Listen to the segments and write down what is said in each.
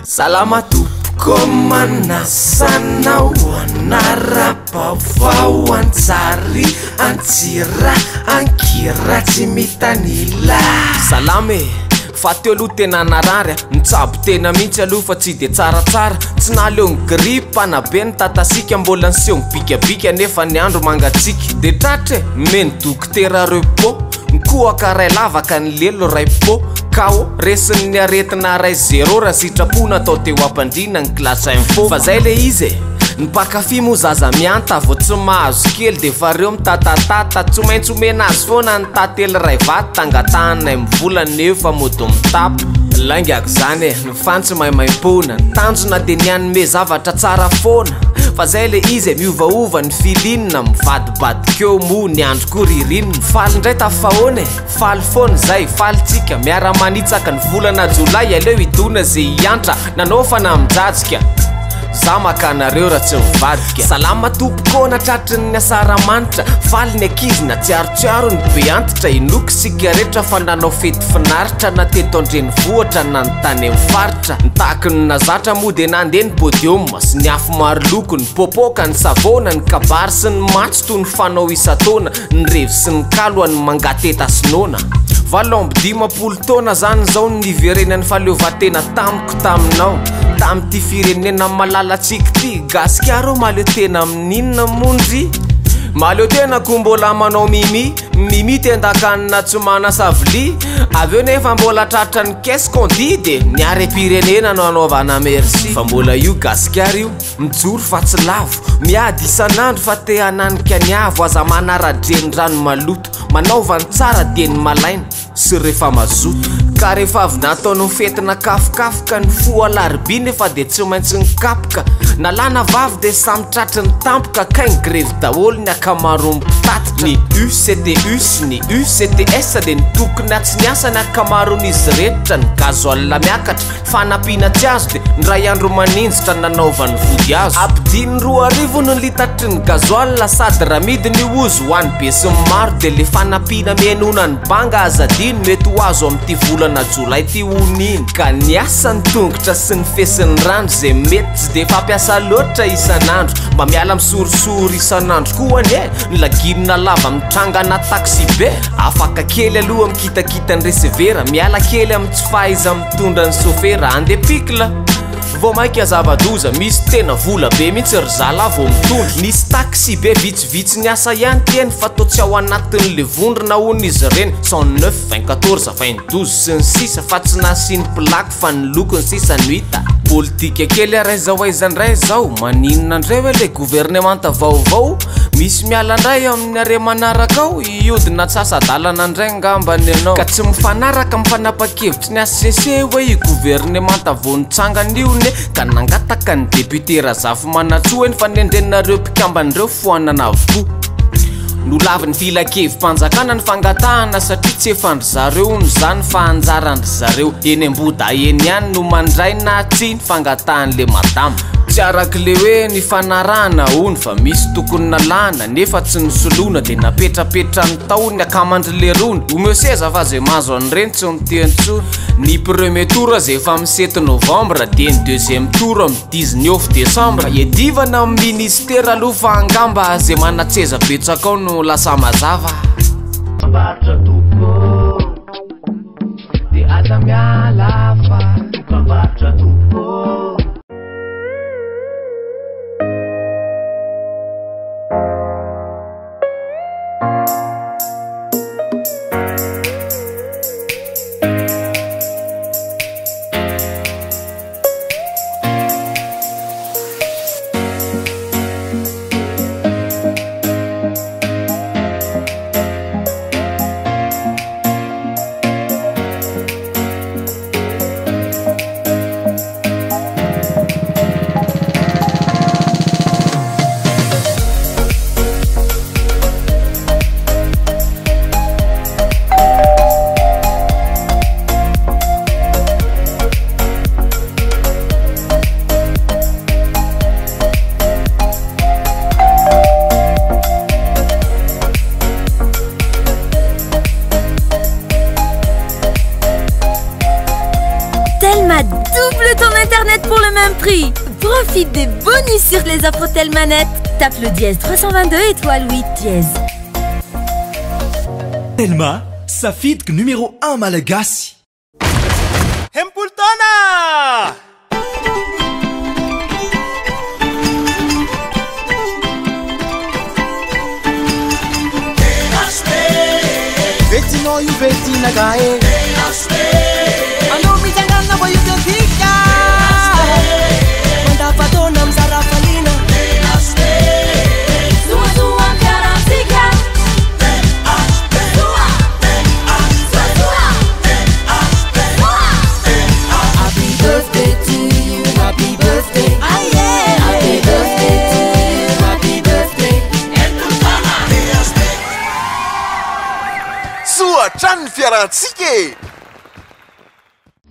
Salama tompoko manasa anao hanara-baovao an-tsary, an-tsira, an-kira tsy mitanila. Salama e! Fa teo aloha tena narary a, nitsabo tena mihitsy aloha fa tsy de tsaratsara, tsy nahaleo ny grippe na be ny tatasika mbola niseho mibikabika nefa ny andro mangatsiaka de tratra e, nomeny dokotera repos, nikohaka ray lavaka ny lelo ray pot, KO, resin'ny aretina ray zéro raha sitrapo natao teo ampandriana ny classe info fa zay le izy e! Ny mpankafy moa zaza mihanta vao tsy mahazo kely de efa reo mitatatata tsy maintsy omena azy foana ny tantely ray vato angatahana ny vola nefa mody mitapy. Laingako zany e, ny fantsy maimaimpoana, ny tanjona de ny hanome zavatra tsara foana fa zay le izy e, miovaova ny feeling, mivadibadika eo moa ny andro koa ririnina, faly ndray tafahoana e, faly foana zay, faly tsika miara manitsaka ny volana jolay, aleo hidona ze hiantra, nanao fa namijajika. Za maka anareo raha tsy mivadika. Salama tompoko na tratry ny asaramanitra. Faly ny ankizy na tsiarotsiaro ny be antitra. Inoako isika rehetra fa nanao fety finaritra na teto an-drenivohitra na ny tany amin'ny faritra. Ny tahaky ny nazatra moa dia nandeha ny podium sy ny afo maro loko, ny popoka, ny savona, ny kabary sy ny matso toy ny fanao isan-taona, ny revy sy ny kalo an'ny mangateta sy noana. 58 taona zany izao no niverenan'ny fahaleovantena tamiko. Taminao, tamin'ity firenena malalantsika ity. Gasikara ô mahaleo tena amin'inona moa ndry? Mahaleo tena ko mbola manao mimi, mimi tendakanina tsy manasa vilia. Avy eo nefa mbola tratran'ny qu'est-ce qu'on dit de ny harem-pirenena no anaovana merci. Fa mbola io Gasikara io, mijoro fa tsy lavo, miady isan'andro fa te hananika ny avo. Aza manara-drenirano maloto, manaova ny tsara dieny malaina. sy rehefa mazoto. Ka rehefa avy natao ny fety nakafokafoka ny fo alarobia nefa dia tsy maintsy nikapoka. Nalana vavy dia samy tratry ny tampoka kay ny grevy daholo ny ankamaroan'ny mpitatitra. Ny UCTU sy ny UCTS dia nitokona tsy niasa ny ankamaroan'izy rehetra, ny gasoil miakatra, Fanampiana tsy azo dia ny ray andro maninjitra nanaovany vody azo. Ampidiny 2000 ny litatry ny gasoil sady raha midina io ozy ho an'ny be sy ny maro dia le fanampiana mihainoana ny banga aza adino mety ho azo amin'ity volana jolay ty hono iny. Ka ny asa ny tongotra sy ny fesin'ny rano izay mety tsy dia fampiasa loatra isan'andro mba miala misorisory isan'andro koa anie ny laginina lava mitrangana taxi be. Afaka kely aloha mikitakita ny recevera miala kely amin'ny tsy fahaiza Mitondra ny sofera andeha pikla Vao maika zava-doza misy tena vola be mihitsy ry zala vao mitondra. Nisy taxi be vitsivitsy niasa ihany teny fa toa tsy ao anatin'le vondrona hono izy ireny, 109, 24, 22 sy ny sisa fa tsy nasiany plaque fa ny lokony sisa no hita. Politika kely ary aiza ho aiza ndray zao, maninona ndray hoe le governemanta vaovao? Misy miala ndray amin'ny are manaraka ao? Hiodina atsasa-dalana ndray ngambany ianao. Ka tsy mifanaraka amin'ny fanapan-kevitry ny HCC hoe io governemanta vao nitsangana io ne ka nangataka ny député Razafimanantsoa hoe ny fanendrenareo mpikambana ireo foanana avokoa. Nolavin'ny filankevi-panjakana ny fangatahana satria tsy efan-dry zareo hono izany fa anjaran-dry zareo eny Ambohidahy eny ihany no mandray na tsia ny fangatahan'le madama. Tsy arak'le hoe nifanarahana hono fa misy tokony nalana nefa tsy nosoloina de napetrapetrany tao ny akamandry lerony. Omeo seza fa ze mahazo an'ireny tsy miteny intsony. Ny premier tour aza efa amin'ny sept novembre de ny deuxième tour amin'ny 19 décembre. Iadivana amin'ny ministera aloha fa angamba ze manan-tseza betsaka ao no lasa mazava. Dokam-barotra tompoko de aza miala fa dokam-barotra tompoko. Telma double ton internet pour le même prix. Profite des bonus sur les offres Telmanet. Tape le dièse 322 étoile 8 dièse. Telma, safidiko numéro 1 malagasy. 60 taona! Vetinao io vetinaka e. Anao mitsangana vao io tiantsika. Mandava-taona mizara hafaliana. Soasoa ny fiarahantsika. Soa! Soasoa! Soa! Happy birthday to you, happy birthday. Happy birthday to you, happy birthday. Soa hatrany ny fiarahantsika e!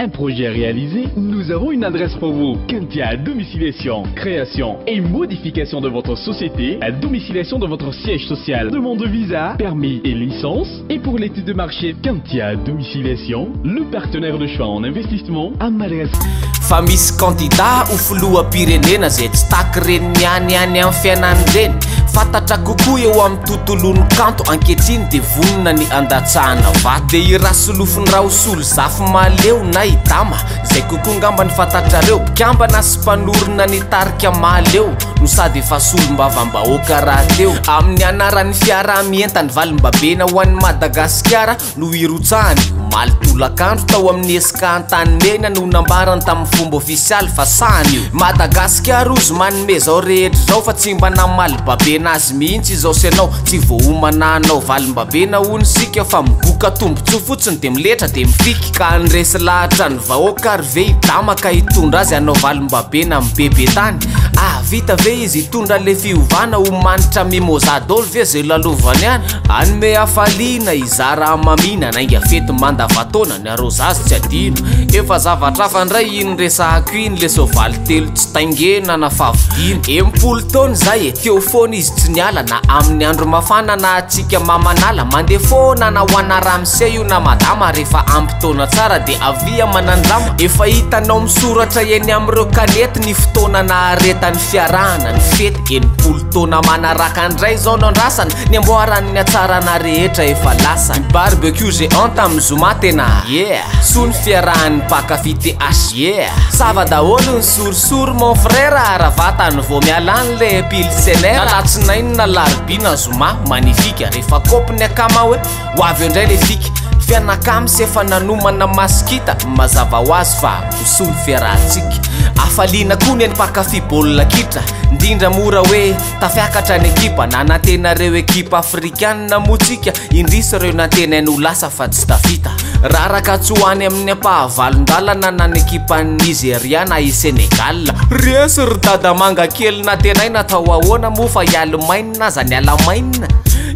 Un projet réalisé, nous avons une adresse pour vous. Kentia Domiciliation, création et modification de votre société, la domiciliation de votre siège social, demande de visa, permis et licence. Et pour l'étude de marché, Kentia Domiciliation, le partenaire de choix en investissement à Madagascar. Fa misy candidat ho filoham-pirenena zay tsy taky reny any any amin'ny fiainany reny fantatra kokoa eo amin'ny tontolon'ny kanto ankehitriny dia vonona ny andatsahana vato dia i Rasolofondraosolo Zafy Mahaleo na i Dama zay kokoa ngamba ny fantatrareo mpikambana sy mpanorina ny tarika Mahaleo no sady efa solombavambahoaka rahateo amin'ny anaran'ny fiaraha-mientany valimbabena ho an'ny Madagasikara no irotsahany omaly tolakandro tao amin'ny ESCA Antanimena no nambarany tamin'ny fomba ofisialy fa sahany io Madagasikara ozy manome zao rehetra izao fa tsy mba namaly babena azy mihitsy izao sy anao tsy voaomana hanao valimbabena hono isika fa migoka tombontsoa fotsiny dia miletra dia mifiky ka handresy lahatra ny vahoaka ary ve i Dama ka hitondra azy hanao valimbabena amin'ny bebe tany ah vita ve izy hitondra le fiovana ho manitra mimoza daholo ve zay lalovany any hanome hafaliana hizara hamamiana nainga fety mandavataona ny arozazy tsy adino efa zavatra hafa indray iny resahako iny le soavaly telo tsy taingena na fahavidiana 60 taona izay e teo foana izy tsy niala na amin'ny andro mafana na hatsiaka mamanala mandeha foana na ho ana ramose io na madama rehefa ampy taona tsara dia avia manandrama efa hitanao misoratra eny amin'ireo kanety ny fotoana naharetan'ny fiarahana ny fety 60 taona manaraka indray izao no andrasana ny amboaran'ny hatsarana rehetra efa lasa ny barbecue géant tamin'ny zoma tena yeah soa ny fiarahan'ny mpankafy TH yeah sava daholo ny sorisory mon frère raha vatany vao miala any le pilsener na latsinainy na larobia na zoma magnifique rehefa kopy ny akama hoe ho avy eo indray le fika fianakams efa nanomana masikita mazava ho azy fa ho soa ny fiarahantsika hafaliana koa ny mpankafy baolina kitra indrindra mora hoe tafiakatra ny ekipa nanantena reo ekipa afrikanina moa tsika indrisy reo nantenainy ho lasa fa tsy tafita raraka tsy ho any amin'ny ampahavalon-dalana na ny ekipan'ny Nigeria na i Sénégal resy ry dadamanga kely nantenaina atao ahoana moa fa i Allemagne aza ny Allemagne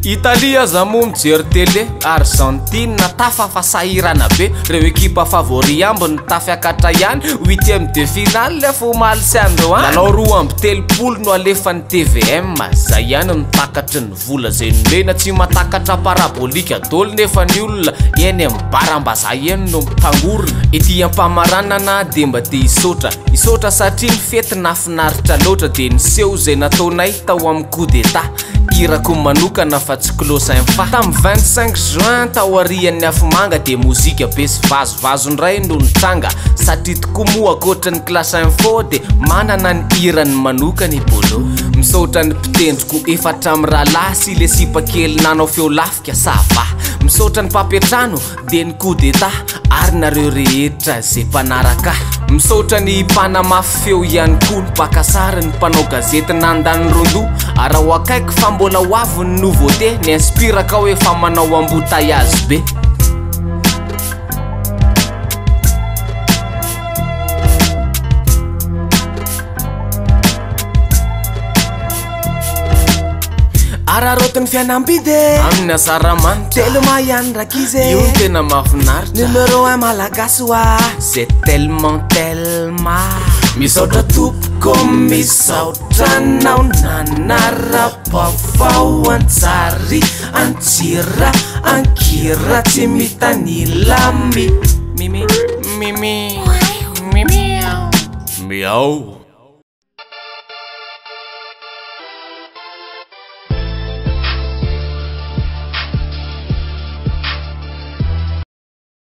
Italie aza moa mijery télé Argentine tafa fa sahirana be reo ekipa favori ambiny tafiakatra ihany huitième de finale fa omaly sy androany lalao 32 no alefan'ny TVM zay ihany no takatry ny vola zay nomena tsy matakatra parabolika daholo nefa ny olona eny amin'ny barambazaha eny no mitangorona ety ampamaranana dia mba te hisaotra hisaotra satria ny fety nafinaritra loatra dia niseho zay nataonay tao amin'ny coup d'état irako manokana fa tsy close infa tamin'ny 25 juin taorian'ny afomanga dia mozika be sy vazovazo indray no nitranga satria tokoa moa ankoatra ny clash info dia manana ny hirany manokana i Bolo misaotra ny mpitendriko efatra amin'ny rahalahy sy le sipa kely nanao feo lafika sava misaotra ny mpampiantrano dia ny coup d'état ary nareo rehetra zay mpanaraka misaotra ny mpanamafy feo ihany koa ny mpakasary ny mpanao gazety nandany rondo ary ho akaiky fa mbola ho avy ny nouveauté ny inspiraka ao efa manao embouteillage be. Araraotin'ny fiainam-bidy e. Amin'ny asaramanitra. Telma ihany rankizy e. Io no tena mahafinaritra. Numéro 1 malagasy hoa. C'est tellement tellement. Misaotra tompoko misaotra anao nanara-baovao an-tsary an-tsira an-kira tsy mitanila mi mimi mimi Miao.